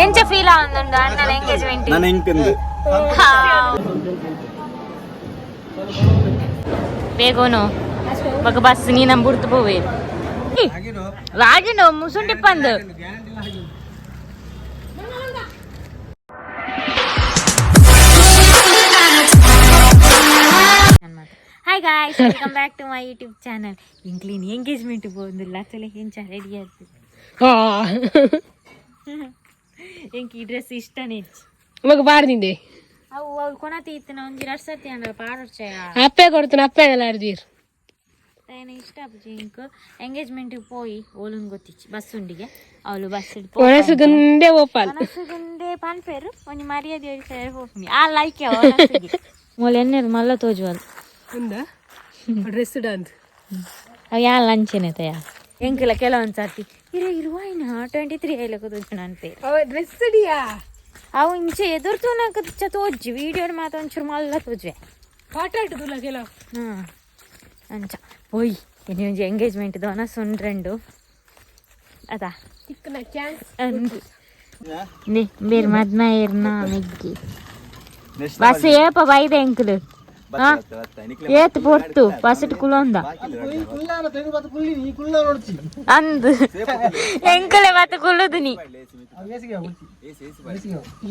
ಎಂಚ ಫೀಲ್ ಆವೊಂದುಂಡು ಅಣ್ಣನ ಎಂಗೇಜ್ಮೆಂಟ್? ನಾನು ಎಂಕಂದು. ಬೇಗೋನು ಬೊಕ ಬಸ್ ನೀ ನಮ್ ಬುಡ್ತು ಪೋವೆ. ಲಾಗಿಂಡು ಮುಸುಂಟಿಪ್ಪಂದು. Hi guys, welcome back to my YouTube channel. ಇಂಕ್ಲೀನ್ engagement ಪೋಂದಿಲ್ಲ ಅತ್ತಲೆ ಎಂಚ ರೆಡಿ ಆಯ್ತು? ಎಂಕ್ ಈ ಡ್ರೆಸ್ ಇಷ್ಟನೇ. ಮಗ ಬಾರ್ದಿಂದೆ. ಅವು ಅವು ಕೊನತಿ ಇತ್ತಿನ ಒಂಜಿ ರಡ್ಡ್ ಸರ್ತಿ ಅಂಡಲ ಪಾಡೊಡ್ಚಯ. ಅಪ್ಪೆ ಕೊಡ್ತಾನೆ, ಅಪ್ಪೆ ಆಡ್ದೀರ್. ತಾಯಿನ ಇಷ್ಟ ಆಪುಜಿ ಎಂಕ್. ಎಂಗೇಜ್ಮೆಂಟ್ ಪೋಯಿ ಓಲುನ್ ಗೊತ್ತಿಚ್ಚಿ, ಬಸ್ ಉಂಡಿಗೆ ಅವಳು ಬಸ್. ಒಣಸುಗುಂದೆ ಓಪಾಲ್. ಮನಸ್ಸುಗುಂದೆ ಪನ್ಪೇರು, ಒಂಜಿ ಮರ್ಯಾದೆ ಸೇರಿ ಪೋಪುನಿ. ಆ ಲೈಕ್ ಮೊಲ ಎನ್ನೇರು ಮಲ್ಲ ತೋಜುವಲ್. ఉందా ಡ್ರೆಸ್ ಡಾನ್ಸ್? ಅವು ಯಾ ಲಂಚನೆ ತಯ ಎಂಕಲ ಕೆಲವೊಂದು ಸರ್ತಿ ಇರ ಇರುವಾಯಿನ 23 ಐಲಕ ತೋಜುನ ಅನ್ಪೇರು. ಡ್ರೆಸ್ ಡಿಯಾ. ಅವು ಇಂಚೆ ಎದುರು ತೂನಕ ಚ ತೋಜಿ, ವೀಡಿಯೋ ಮಾತ ಒಂಚೂರು ಮಲ್ಲ ತೋಜುವೆ. ಪಾಠ ಆಟುದುಲ್ಲ ಕೆಲವು. ಹಾಂ, ಅಂಚ ಪೋಯ್ ಇನಿ ಒಂಜಿ ಎಂಗೇಜ್ಮೆಂಟ್ ದೋನ ಸುಂಡ್ರೆಂಡು ಅದಾ. ತಿಕ್ಕನ ಚಾನ್ಸ್. ಅಂದು ಬೇರೆ ಮದ್ಮಯರ್ನ ಮೆಗ್ಗಿ ಬಸ್ ಏಪ ಬೈದ ಎಂಕುಲು ಏತ್ ಪೊರ್ತು ಬಸ್ ಕುಲೊಂದ ಅಂದು ಎಂಕುಲೆ ಮತ್ತೆ ಕುಲ್ಲುದು ನೀ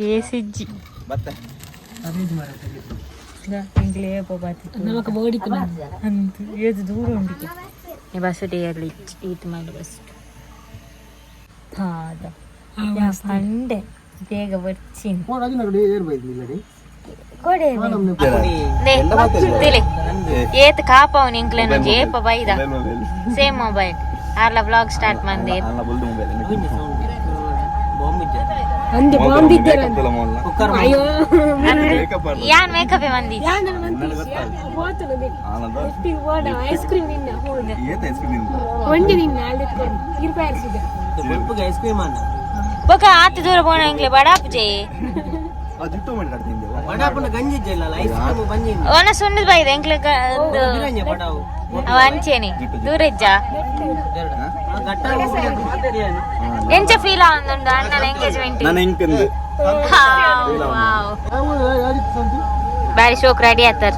ಏಸಿಜ್ಜಿ ಎಂಕುಲೆ ಏಪ ಬಾತಿ. ನಮಕ್ ಬೋಡಿತು. ಅಂದು ಏತ್ ದೂರ ಉಂಡಿಗೆ ಈ ಬಸ್ ಏರ್ಲಿ ಈತ್ ಮಾಡಿ ಬಸ್ ಹಾದ ಪಂಡೆ ಬೇಗ ಬರ್ತೀನಿ ಕೊಡೆ. ಏತ್ ಕಾಪವನ್ ಎಂಕ್ಲೆನ ಏಪ ಬೈದ. ಸೇಮ್ ಮೊಬೈಲ್ ಆರ್ಲ ಬ್ಲಾಗ್ ಸ್ಟಾರ್ಟ್ ಮಂದಿ. ಅಂದೆ ಬಾಂಬ್ ಇದ್ದಾರ. ಅಯ್ಯೋ. ಯಾನ್ ಮೇಕಪ್ ಮಂದಿ. ಐಸ್ ಕ್ರೀಮ್ ನಿನ್ನ ಒಂಜಿ ನಿನ್ನ ಅಲ್ಲಿ ಇರ್ಪಾಯಿಸಿದೆ. ಬೊಕ ಆತ ದೂರ ಪೋಣ ಎಂಕ್ಲೆ ಬಡಾಪುಜೆ. ಒನ ಸುಣ್ಣದ ಬೈದ ಎಂಕ್ಲೆ ಅವ ಅಂಚೇನೆ ದೂರ ಇಜ್ಜ. ಎಂಚ ಫೀಲ್ ಆವೊಂದುಂಡು ಅಣ್ಣನ ಎಂಗೇಜ್ಮೆಂಟ್? ನಾನು ಎಂಕಂದು. ಬಾರಿ ಶೋಕ್ ರೆಡಿ ಆತಾರ,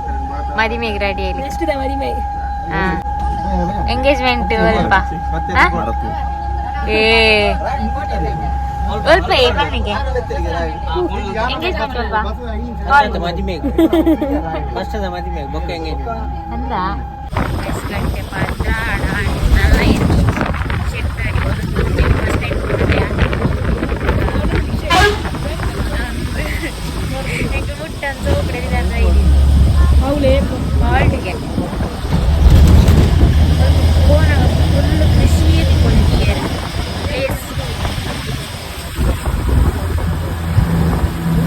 ಮದಿಮೆಗೆ ರೆಡಿ ಆಯ್ಲಿ. ನೆಕ್ಸ್ಟ್ the ಮದಿಮೈ. ಎಂಗೇಜ್ಮೆಂಟ್ ಅಲ್ಪ ಏ ಅಲ್ಪ ಏ ಪನ್ನಿಗೆ ಎಂಗೇಜ್ಮೆಂಟ್ ಅಲ್ಪ. ಅಂದ ಗಂಟೆ ಪಾತ್ರ ಮುಟ್ಟಂತ ಅವಳೇ. ಹಾಲ್ಟ್ಗೆ ಪೋನಾಗ ಫುಲ್ ಖುಷಿ ತಿಕ್ಕೊಂಡಿದ್ದೀರ ಪ್ಲೇಸ್,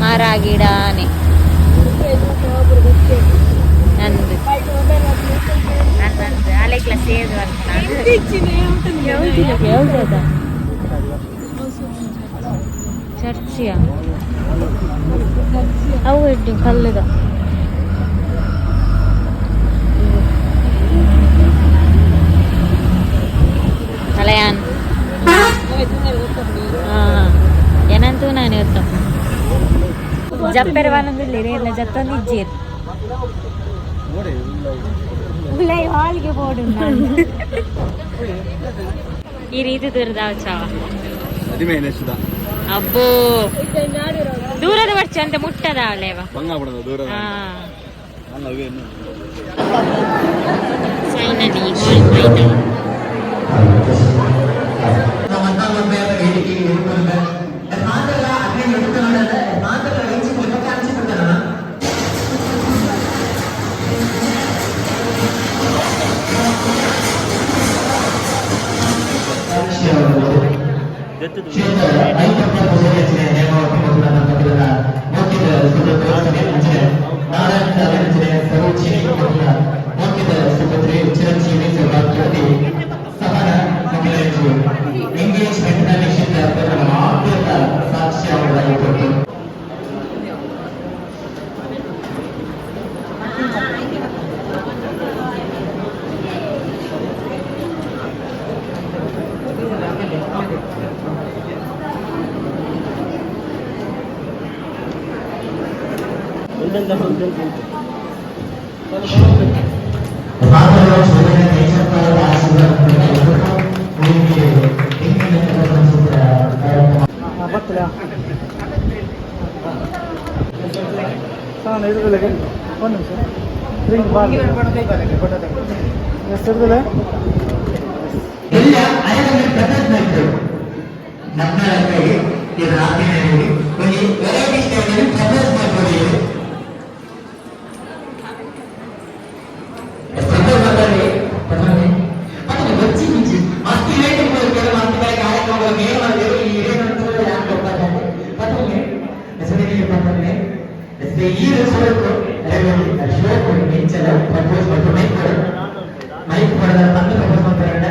ಮರ ಗಿಡಾನೆ. ನಂದು ನಂದು ಅಲೆಗ್ಲ ಸೇದು ಯಾವ್ದದ ಚರ್ಚಿಯ ಅವು ಎಡ್ಡೆ ಕಲ್ಲದ. ಅಲಯಾನ್ ಏನಂತೂ ನಾನು ಇವತ್ತು ಜಪ್ಪೆರ ಬಾನೊಂದಿಲ್ಲ ಇಲ್ಲ ಜತ್ತೊಂದು ಇಜ್ಜೇರು ಉಲೈ ಹಾಲ್ಗೆ ಬೋಡು. ಈ ರೀತಿ ದೂರದ ಚಾವ. ಅಬ್ಬೋ, ದೂರದ ಬರ್ಚ ಅಂತ ಮುಟ್ಟದ ಅಲ್ಲೇವ. ದೂರದ. ಫೈನಲಿ. ಎಲ್ಲ ಅರೆಗೊಂದು ಪ್ರಪೋಸ್ ಮಾಡ್ತಾರೆ. ಮಕ್ಕಳಾಗಿ ಇದು ರಾತ್ರಿ ಒಂದು ವೆರೈಟಿ ಸ್ಟೈಲಲ್ಲಿ ಪ್ರಪೋಸ್ ಮಾಡ್ಬೋದು. ಪ್ರಪೋಸ್ ಮಾಡ್ತಾರೆ. ಮತ್ತೆ ಬಚ್ಚಿ ಮುಂಚಿ ಮಸ್ತಿ ರೇಟ್ ಕೆಲವು ಮಕ್ಕಳ ಕಾರ್ಯಕ್ರಮಗಳು ಏನು ಮಾಡಿದ್ರು ಈ ಏನು ಯಾಕೆ ಗೊತ್ತಾಗತ್ತೆ. ಮತ್ತೆ ಹೆಸರಿಗೆ ಬಂದ್ರೆ ಈ ಶೋಕ್ ಶೋಕ್ ಇಂಚಲ ಪ್ರಪೋಸ್ ಮಾಡ್ತಾರೆ. ಮೈಕ್ ಕೊಡ, ಮೈಕ್ ಕೊಡದ ಬಂದು ಪ್ರಪೋಸ್ ಮಾಡ್ತಾರೆ.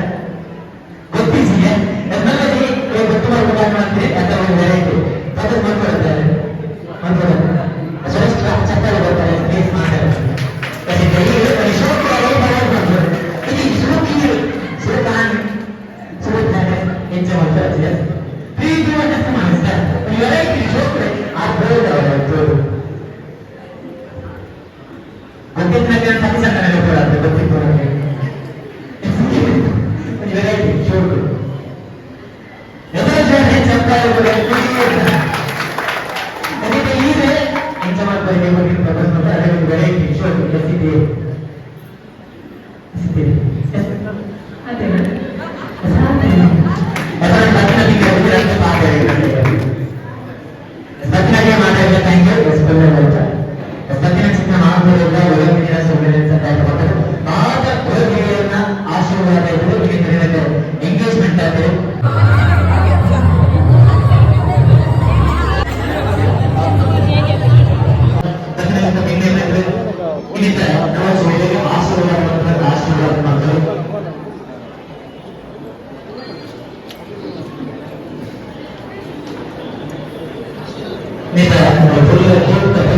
ಗೊತ್ತಿಸಿಗೆ ನಮ್ಮಲ್ಲಿ ಗೊತ್ತು ಮಾಡ್ಕೊಂಡು ಮಾಡ್ತೀರಿ ಅಥವಾ ಒಂದು ವೆರೈಟಿ ಪ್ರಪೋಸ್ ಮಾಡ್ಕೊಳ್ತಾರೆ ಮಾಡ್ಕೊಳ್ತಾರೆ. ಶ್ರೇಷ್ಠ ಚಕ್ಕಲ್ಲಿ ಬರ್ತಾರೆ. ಪ್ಲೀಸ್ ಮಾತಾಡ್ತಾರೆ. ಶೋಕ್ ಶೋಕ್ ಶೋಕ್ ಶೋಕ್ ಎಂಜಾಯ್ ಮಾಡ್ತಾರೆ. 3 2 1 ಸರ್ ವೆರೈಟಿ ಶೋಕ್ ಆ ಬೋರ್ಡ್ ಅವರ ಗೊತ್ತಿದ್ದ ಸಣ್ಣ ಕೂಡ ಗೊತ್ತಿತ್ತು ನನಗೆ. ಒಂದು ವೆರೈಟಿ ಶೋಕ್ ಚಪ್ಪಾಳೆ ಕೂಡ. ಅದಕ್ಕೆ ಈಗ ಎಂತ ಮಾಡ್ತಾರೆ? ಪ್ರಪೋಸ್ ಮಾಡ್ತಾರೆ. ಅದೇ ಒಂದು ವೆರೈಟಿ ಶೋಕ್ ಎಸಿದೆ ಮಾತಾಡಿದ. Thank you. ಸತ್ತಿನ ಚಿಕ್ಕ ಮಹಾಪುರದ ಒಳಗಿನ ಸಮ್ಮೇಳನ ಮಾತ ಕುಲದೇವಿಯನ್ನ ಆಶೀರ್ವಾದ ಇದ್ದು ಎಂಗೇಜ್ಮೆಂಟ್ ಆದರು. ಆಶೀರ್ವಾದ ಮಾಡ್ತಾರೆ, ಆಶೀರ್ವಾದ ಮಾಡ್ತಾರೆ. ಆಶೀರ್ವಾದ ಮಾಡ್ತಾರೆ,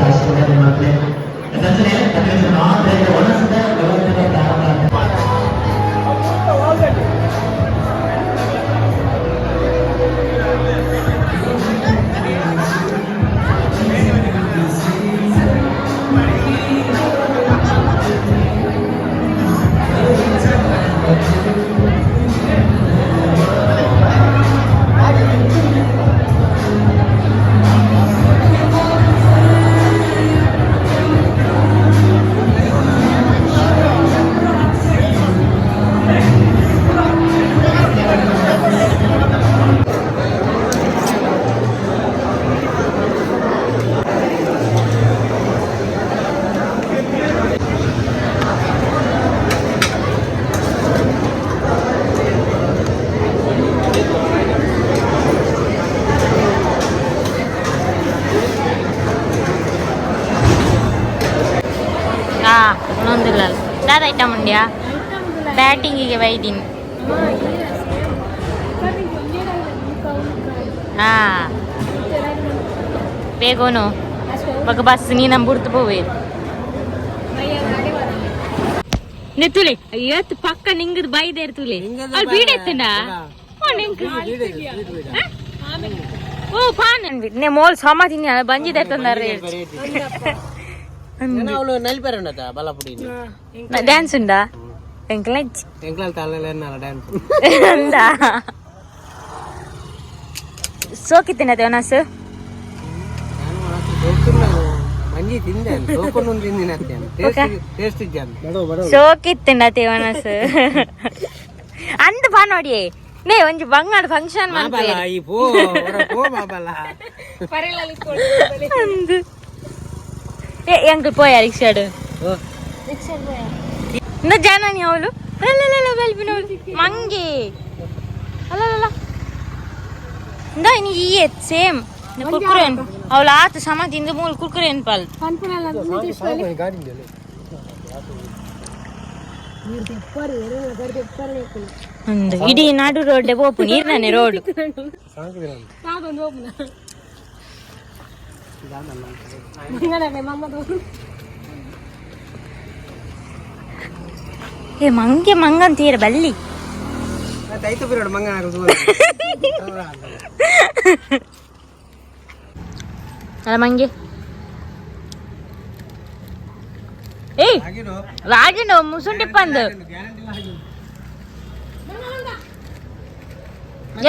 ಆಶೀರ್ವಾದ ಮಾಡ್ತಾರೆ. ಸಂಜೆ ಮಾತ್ರ ಒಣಸಿದ ವ್ಯವಸ್ಥೆ ಪ್ರಾರಂಭ ಆಗ್ತದೆ. ಆ ಒಂದಿಲ್ಲ ದಾದ ಐಟಮ್ ಉಂಡ್ಯಾ ಬ್ಯಾಟಿಂಗಿಗೆ ಬೈದಿನಿ. ಹಾ ಬೇಗೋನು ಬಗ ಬಸ್ ನೀ ನಮ್ಮ ಬುಡ್ತು ಪೋವೆ ನೆ ತುಲೆ ಏತ್ ಪಕ್ಕ ನಿಂಗದ್ ಬೈದೇರ್ ತುಲೆ ಅಲ್ಲಿ ಬೀಡೆತ್ತನ ಓ ನಿಂಗ್ ಓ ಪಾನ್ ನೆ ಮೋಲ್ ಸಮ ತಿನ್ನಿ ಬಂಜಿದೆ ತಂದಾರೆ. ಅವಳು ನಲಿಪೇರುಂಡತ ಬಲಪುಡಿ. ಡ್ಯಾನ್ಸ್ ಉಂಡಾ ಎಂಕಲ? ಎಂಕ್ಲಲ್ ತಲೆಲ್ಲ ಡ್ಯಾನ್ಸ್. ಅಂದ ಸೋಕಿತ್ತೇನೆ ಒನಸ್. ಮಂಜಿ ತಿಂದೆ, ಸೋಕೊಂಡು ತಿಂದಿನ ಟೇಸ್ಟ್ ಇದ್ದಾನೆ. ಸೋಕಿತ್ತೇನೆ ಒನಸ್ ಅಂದ ಬಾ ನೋಡಿ ನೇ ಒಂಜಿ ಬಂಗಾಡ ಫಂಕ್ಷನ್ ಮಾಬಲ್ಲ ಈ ಪೋ ಹೊರ ಪೋ ಮಾಬಲ್ಲ. ಅಂದು ಏ ಎಂಕಲ್ ಪೋಯ ರಿಕ್ಷಾಡು ಇನ್ನ ಜನನಿ ಅವಳು ಅಲ್ಲಲ್ಲ ಬಲ್ಬಿನವಳು ಮಂಗೆ ಅಲ್ಲಲ್ಲ ಇಂದ ಇನಿ ಈ ಸೇಮ್ ಕುರ್ಕುರೆ ಅವಳು ಆತ ಸಮ ತಿಂದು ಮೂಲು ಕುರ್ಕುರೆ ಪಾಲ್. ಒಂದು ಇಡೀ ನಾಡು ರೋಡ್ ಪೋಪು ನೀರ್ನಾನೆ ರೋಡ್. ಏ ಮಂಗೆ ಮಂಗಂತೀರ ಬಲ್ಲಿ. ತೈತ ಪಿರೋಡು ಮಂಗ. ಅಲ್ಲ ಮಂಗೆ ಏಯ್ ಲಾಗಿಂಡು ಮುಸುಂಟಿಪ್ಪಂದು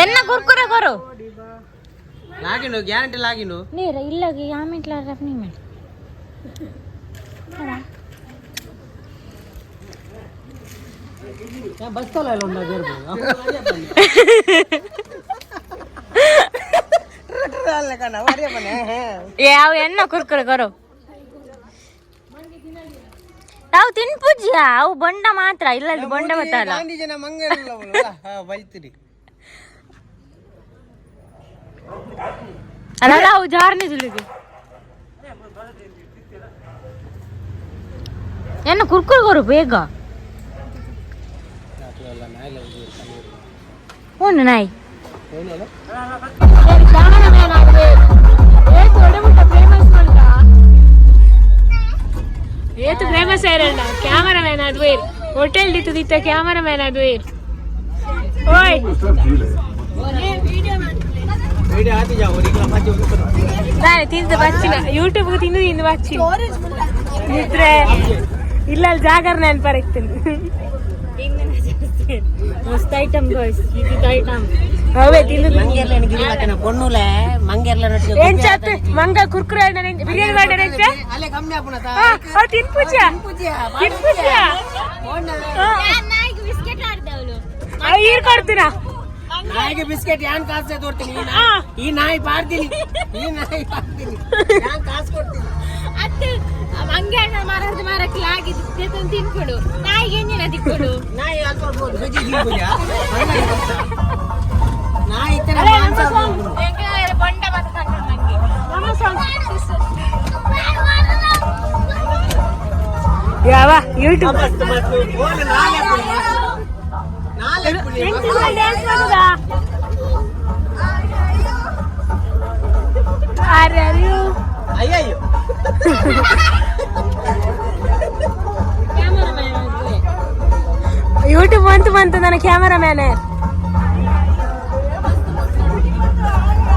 ಎನ್ನ ಕುರ್ಕುರೆ ಕೊರು ಲಾಗಿಂಡು ಗ್ಯಾರಂಟಿ ಲಾಗಿಂಡು. ನೀರ ಇಲ್ಲಾಗಿ ಆಮೆಂಟ್ಲ ರಪ್ನಿ ಮಾಡಿ. ಬಸ್ತಲ್ಲ ಇಲ್ಲ. ಏ ಅವು ಎನ್ನ ಕುರ್ಕುರೆ ಕೊರು. ಅವು ತಿನ್ಪುಜ್ಯ ಅವು ಬೊಂಡ ಮಾತ್ರ ಇಲ್ಲ ಅಲ್ಲಿ ಬೊಂಡ ಬತ್ತಲ್ಲ. ಗಾಂಧಿ ಜನ ಮಂಗಲ್ಲ ಬೈತಿರಿ. ಅಲ್ಲ ಅವು ಜಾರ್ನಿ ಸುಲಿಗೆ ಎನ್ನ ಕುರ್ಕುರೆ ಕೊರು ಬೇಗ. ಹ್ಞೂ ನಾಯಿ. ಏತು ಫೇಮಸ್ ಐರಣ್ಣ ಕ್ಯಾಮರಾ ಮ್ಯಾನ್ ಅದ್ವೇರ್ ಹೋಟೆಲ್ ದಿತ್ತದಿತ್ತ ಕ್ಯಾಮರಾ ಮ್ಯಾನ್ ಅದ್ವೇರ್ ಓಯ್. ನಾನು ತಿಂದು ಬಚ್ಚಿನ ಯೂಟ್ಯೂಬ್ ತಿಂದು ತಿಂದು ಬಚ್ಚಿ ನಿದ್ರೆ ಇಲ್ಲ ಅಲ್ಲಿ ಜಾಗರ್ ನಾನು ಪರಕ್ತೀನಿ. ಮಸ್ತ್ ಐಟಮ್ ಗಾಯ್ಸ್ ಇದು ಐಟಮ್. ಅವೇ ತಿಂದು. ಪೊಣ್ಣುಲೆ ಮಂಗೆರ್ಲ. ಏನ್ ಚಾತ್ ಮಂಗ ಕುರ್ಕುರೆ ಬಿರಿಯಾನಿ ಮಾಡ್ಯಾರ. ಅಲ್ಲೇ ಕಮ್ಮಿ ಆಪುಣ. ತಿನ್ಪುಜ ತಿನ್ಪುಜ. ನಾಯಿಗೆ ಬಿಸ್ಕೆಟ್ ಆಡ್ದವಳು. ಈರ್ ಕೊಡ್ತೀನ. ನಾಯಿಗೆ ಬಿಸ್ಕೆಟ್ ಯಾನ್ ಕಾಸು ತೋರ್ತೀನಿ. ಈ ನಾಯಿ ಪಾಡ್ತೀನಿ, ಈ ನಾಯಿ ಪಾಡ್ತೀನಿ, ಯಾನ್ ಕಾಸು ಕೊಡ್ತೀನಿ. ಅತ್ತೆ ಮಂಗೆ ಅಣ್ಣ ಮಾರದ್ದು ಮಾರಕ್ಕೆ ಲಾಗಿದ್ದು ತಿನ್ಕೊಡು ನಾಯಿಗೆ ಎಂಜಿನ ತಿಕ್ಕೊಡು. ನಾಯಿ ಅಲ್ಪ ಸುಜಿ ತಿನ್ಪುಜ. ನಾಯಿ ಇತ್ತರ ಮಾಂಸ ತಿನ್ಪುನು. ಬೊಂಡ ಮತ್ತೆ ಮಂಗೆ. ಯಾವ ಯೂಟ್ಯೂಬ್? ಮಸ್ತ್ ಮಸ್ತ್ ಬೋಲ್ ನಾಲೆ ಪುಡಿ, ನಾಲೆ ಪುಡಿ. ಡ್ಯಾನ್ಸ್ ಮಾಡುದಾ? ಅರೆ ಅಯ್ಯೋ. ಅಯ್ಯಯ್ಯೋ. ಯೂಟ್ಯೂಬ್ ಬಂತು ಬಂತು ನನ್ನ ಕ್ಯಾಮರಾ ಮ್ಯಾನ್.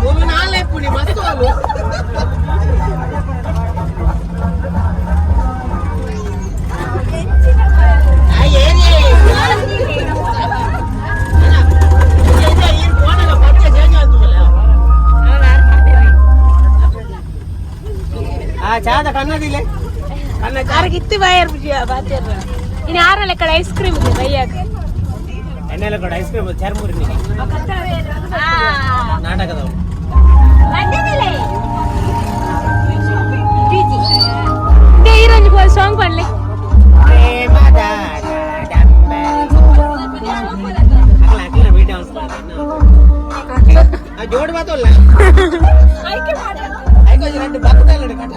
ಬೋಲು ನಾಲೆ ಪುಡಿ ಮಸ್ತ್ ಅಲ್ವ. ಆ ಚಾದ ಕನ್ನದಿಲ್ಲ ಕನ್ನ. ಅರಗಿತ್ತು ಬಾಯರ್ ಬಾತಿರ್ ಇನ್ನು ಯಾರಲ್ಲ ಕಡೆ ಐಸ್ ಕ್ರೀಮ್ ಇದೆ ಬೈಯಾಗ. ಎಣ್ಣೆಲ್ಲ ಕಡೆ ಐಸ್ ಕ್ರೀಮ್ ಚರ್ಮುರಿ ನಾಟಕದವು. ಈರೊಂಜಿ ಸಾಂಗ್ ಪಡ್ಲಿ. ಪ್ರೇಮದ ಜೋಡ್ ಮಾತಲ್ಲ. ಐಕೋ ಎರಡು ಬಕ್ಕದಲ್ಲಿ ಕಟ್ಟ.